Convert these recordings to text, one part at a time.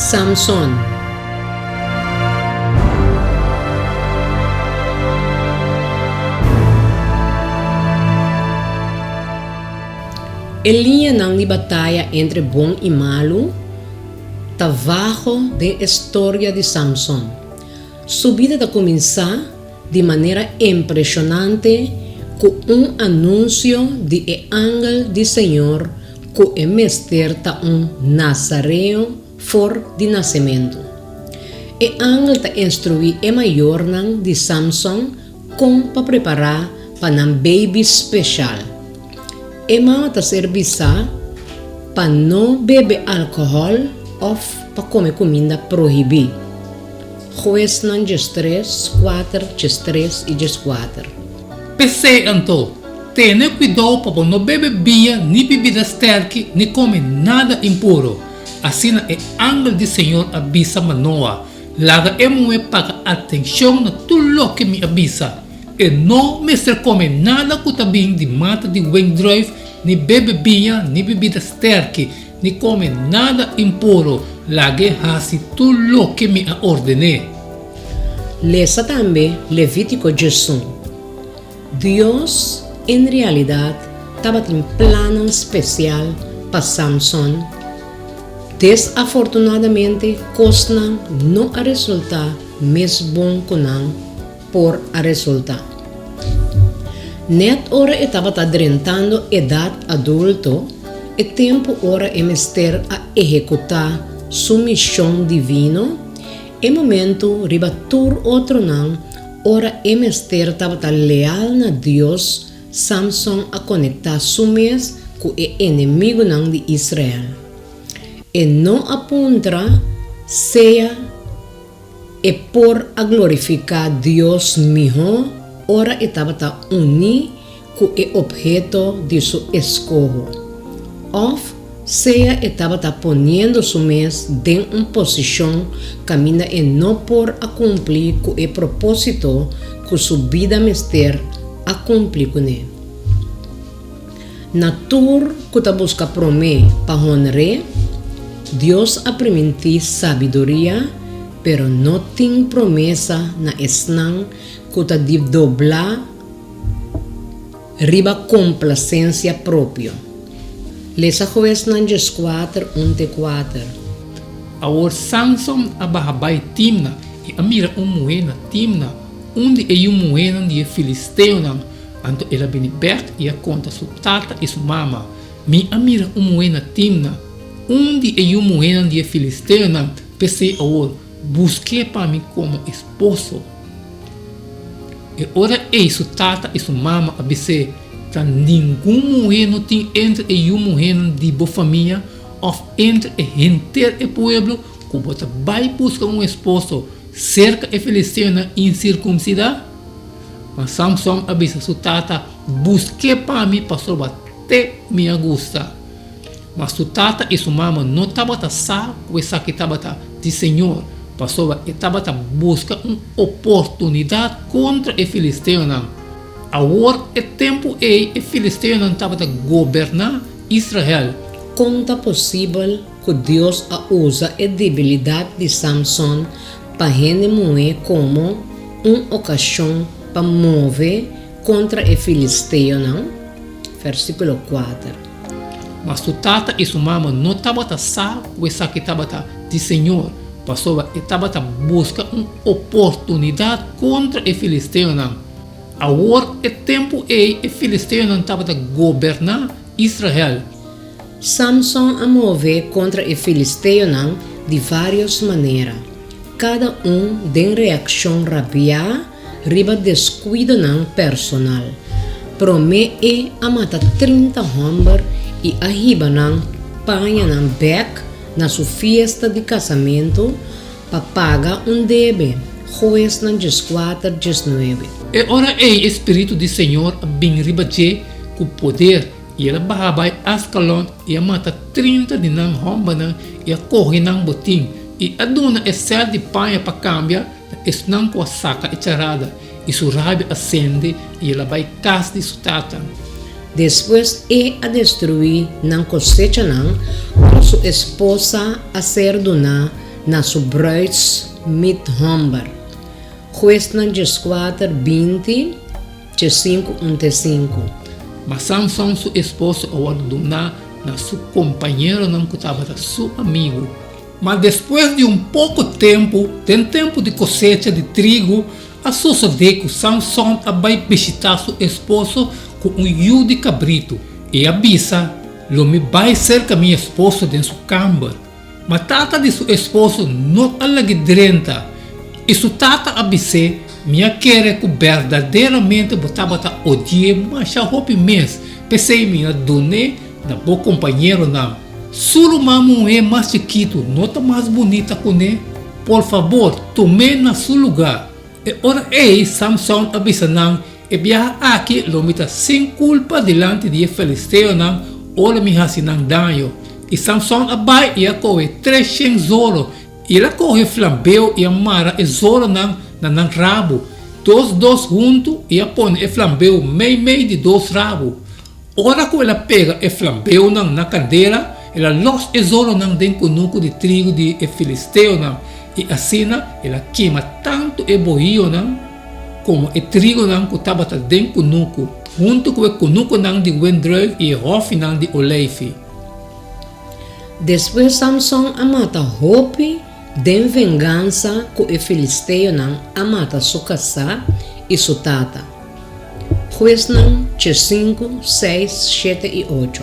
Samson. E liñanan di bataya entre bon i malu ta vago den e storia di Samson. Su bida ta kuminsá di manera impreshonante ku un anunsio di e angel di Señor ku e mester ta un nazareo for di nasementu. E angel ta instruí e mayornan di Samson kon pa prepará pa nan baby speshal. E mama ta ser bisá pa no bebe alkohòl òf pa kome kuminda prohibí. Huesnan diestres, kuater, diestres i dieskuater. P'esei anto, tene kuidou pa bo no bebe biña ni bibida stèrki ni kome nada impuru. Asina e angel di señor a bisa Manoa, Laga e muhé paga atenshon na tur loke mi a bisa. E no mester kome nada ku ta bin di mata di wendruif, ni bebe biña, ni bibida sterki, ni kome nada impuro, lag'é hasi tur loke mi a orden'é. Lesa tambe Levítiko djesun. Dios en realidat tabatin plannan spesial pa Samson. Desafortunadamente kosnan no a resultá mes bon ku nan por a resultá. Nèt ora e tabata drentando edat adulto, e tempu ora e mester a ehekutá su mishon divino, e momentu riba tur otronan ora e mester tabata leal na Dios, Samson a konektá su mes ku e enemigunan di Israel. E no a puntra sea. E por a glorifiká Dios mihó ora e tabata uní ku e opheto di su eskoho, òf sea e tabata poniendo su mes den un posishon kaminda e no por a kumpli ku e propósito ku su bida mester a kumpli kuné. Na tur ku ta buska promé pa honr'é, Dios a primintí sabiduria, pero no tin promesa na esnan ku ta di doblá riba komplasensia propio. Lesa Huesnan dieskuater, un te kuater. Awor Samson a baha bai Timna i a mira un muhé na Timna, un di e yu muhénan di e filisteonan. Anto el a bini bèk i a konta su tata i su mama, Mi a mira un muhé na Timna, un di e yu muhénan di e filisteonan, p'esei awor, busk'é pa mi komo esposo. E ora ei su tata i su mama a bis'é, Ta ningun muhé no tin entre e yu muhénan di bo famia òf entre e henter e pueblo ku bo ta bai buska un esposo serka e filisteonan insirkumsidá? Ma Samson a bisa su tata, Busk'é pa mi pasobra te mi a gusta. Ma su tata i su mama no tabata sa ku esaki tabata di señor, pasobra e tabata buska un oportunidat kontra e filisteonan. Awor e tempu ei e filisteonan tabata goberná Israel. Kon ta posibel ku Dios a usa e debilidat di Samson pa hende muhé komo un okashon pa move kontra e filisteonan? Versíkulo kuater. Ma su tata i su mama no tabata sa ku esaki tabata di señor, pasobra e tabata buska un oportunidat kontra e filisteonan. Awor e tempu ei e filisteonan tabata goberná Israel. Samson a move kontra e filisteonan di vários manera, kada un den reakshon rabiá riba deskuidonan personal. Promé e a mata trinta hòmber i a hiba nan pañanan bèk na su fiesta di kasamentu pa paga un debe, Huesnan dieskuater, diesnuebe. E ora ei e spiritu di señor a bin riba dje ku poder. I el a baha bai Askalon i a mata trinta di nan hòmbernan i a kohe nan botin, i a duna e sèt di paña pa kambia na esnan ku a saka e charada, i su rabia a sende i el a bai kas di su tata. Despues e a destruí nan kosechanan, ora su esposa a ser duná. na su bruidsmit hòmber. Huesnan 14, 20, 15, un te sinku. Ma Samson su esposo a wòrdu duná na su kompañeronan ku tabata su amigu. Ma despues di un poko tempu, den tempu di kosecha di trigu, a sosodé ku Samson a bai bishitá su esposo ku un yu di kabritu, i a bisa, Lo mi bai serka mi esposo den su kamber. Ma tata di su esposo no a lag'é drenta, i su tata a bis'é, Mi a kere ku berdaderamente bo tabata odi'é masha hopi mes, p'esei mi a dun'é na bo kompañeronan. Su ruman muhé mas chikitu no ta mas bunita kuné? Por fabor, tum'é na su lugá. E ora ei Samson a bisa nan, E biaha aki lo mi ta sin kulpa dilanti di e filisteonan ora mi hasi nan daño. I Samson a bai i a kohe 300 zoro, i el a kohe flambeu i a mara e zoronan na nan rabu, dos dos huntu, i a pone e flambeu meimei di dos rabu. Ora ku el a pega e flambeunan na kandela, el a lòs e zoronan den kunuku di trigu di e filisteonan, i asina el a kima tantu e bohionan komo e trigonan ku tabata den kunuku, huntu ku e kunukunan di wendrùif i e hòfinan di oleifi. Despues Samson a mata hopi den vengansa ku e filisteonan a mata su kasá i su tata. Huesnan 5, 6, 7 i 8.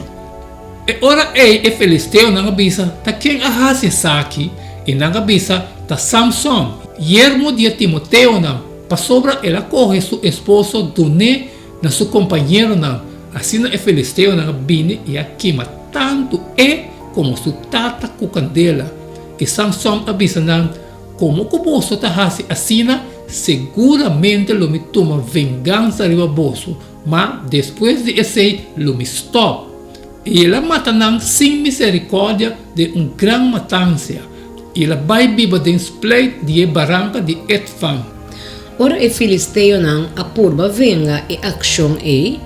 E ora ei e filisteonan a bisa, Ta ken a hasi esaki? I nan a bisa, Ta Samson, yermo di e timoteonan, pasobra el a kohe su esposo dun'é na su kompañeronan. Asina e filisteonan a bini i a kima tantu e komo su tata ku kandela. I Samson a bisa nan, Komo ku boso ta hasi asina, seguramente lo mi tuma vengansa riba boso, ma despues di esei lo mi stòp. I el a mata nan sin miserikòrdia den un gran matansia, i el a bai biba den spleit di e baranka di Etfam. Ora e filisteonan a purba venga e akshon ei,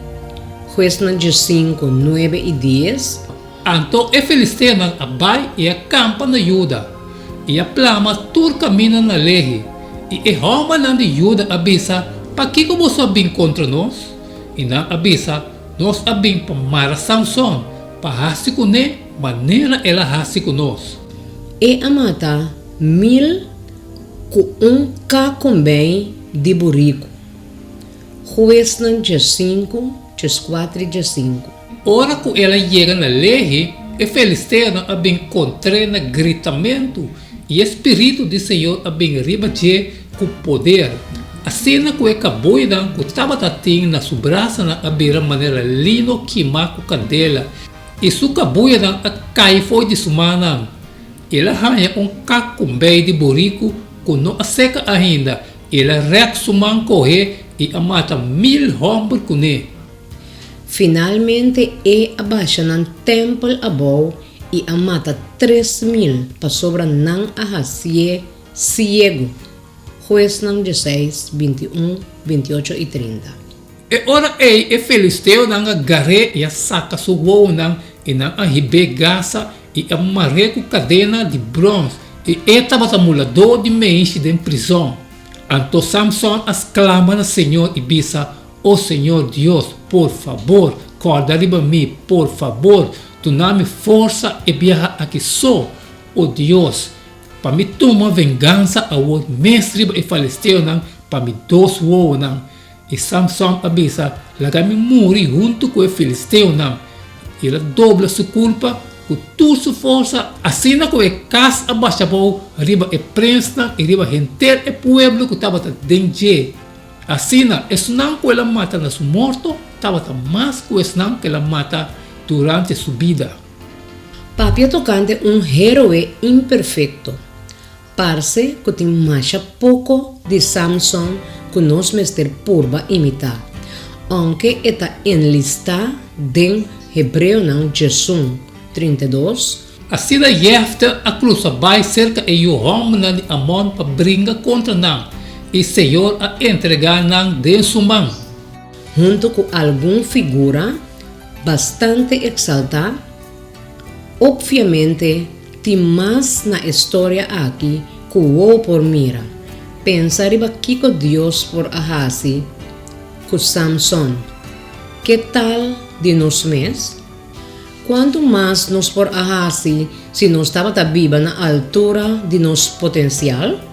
Huesnan 15, 9 i 10, Anto e filisteonan a bai i a kampa na Juda, i a plama tur kaminda na Lehi. I e hòmbernan di Juda a bisa, Pakiko boso a bin kontra nos? I nan a bisa, Nos a bin pa mara Samson, pa hasi kuné manera el a hasi ku nos. E a mata mil ku un kakumbei di buriku. Huesnan 15, 14 i 15. Ora ku el a yega na Lehi, e filisteonan a bin kontr'é na gritamentu, i e spiritu di señor a bin riba dje ku poder, asina ku e kabuinan ku tabata tin na su brasanan a bira manera lino kimá ku kandela, i su kabuinan a kai for di su mannan. El a haña un kakumbei di buriku ku no a seka ainda, el a rèk su man kohé i a mata 1000 hòmber kuné. Finalmente e a basha nan tèmpel abou i a mata 3000 pasobra nan a hasié siegu. Huesnan 16, 21, 28 i 30. E ora ei e filisteonan a gar'é i a saka su wowonan i nan a hib'é Gaza i a mar'é ku kadena di bròns, i e tabata muladó di meishi den prizòn. Anto Samson a sklama na señor i bisa, O señor Dios, por fabor, kòrda riba mi, por fabor, duna mi forsa e biaha aki so, o Dios, pa mi tuma vengansa awor mes riba e filisteonan pa mi dos wowonan. I Samson a bisa, Laga mi muri huntu ku e filisteonan. I el a dobla su kulpa ku tur su forsa, asina ku e kas a basha abou riba e prensnan i riba henter e pueblo ku tabata den dje. Asina, esnan ku el a mata na su morto tabata mas ku esnan ku el a mata durante su bida. Papia tokante un héroe imperfekto. Parse ku tin masha poko di Samson ku nos mester purba imitá, ounke e ta enlistá den Hebreonan 11, 32. Asina Jefte a krusa bai serka e yu hòmbernan di Amon pa bringa kontra nan, i Señor a entregá nan den su man. Huntu ku algun figura bastante eksaltá, opviamente. Tin mas na e storia aki ku wowo por mira. Pensa riba kiko Dios por a hasi ku Samson. Ke tal di nos mes? Kuantu mas nos por a hasi si nos tabata biba na altura di nos potensial?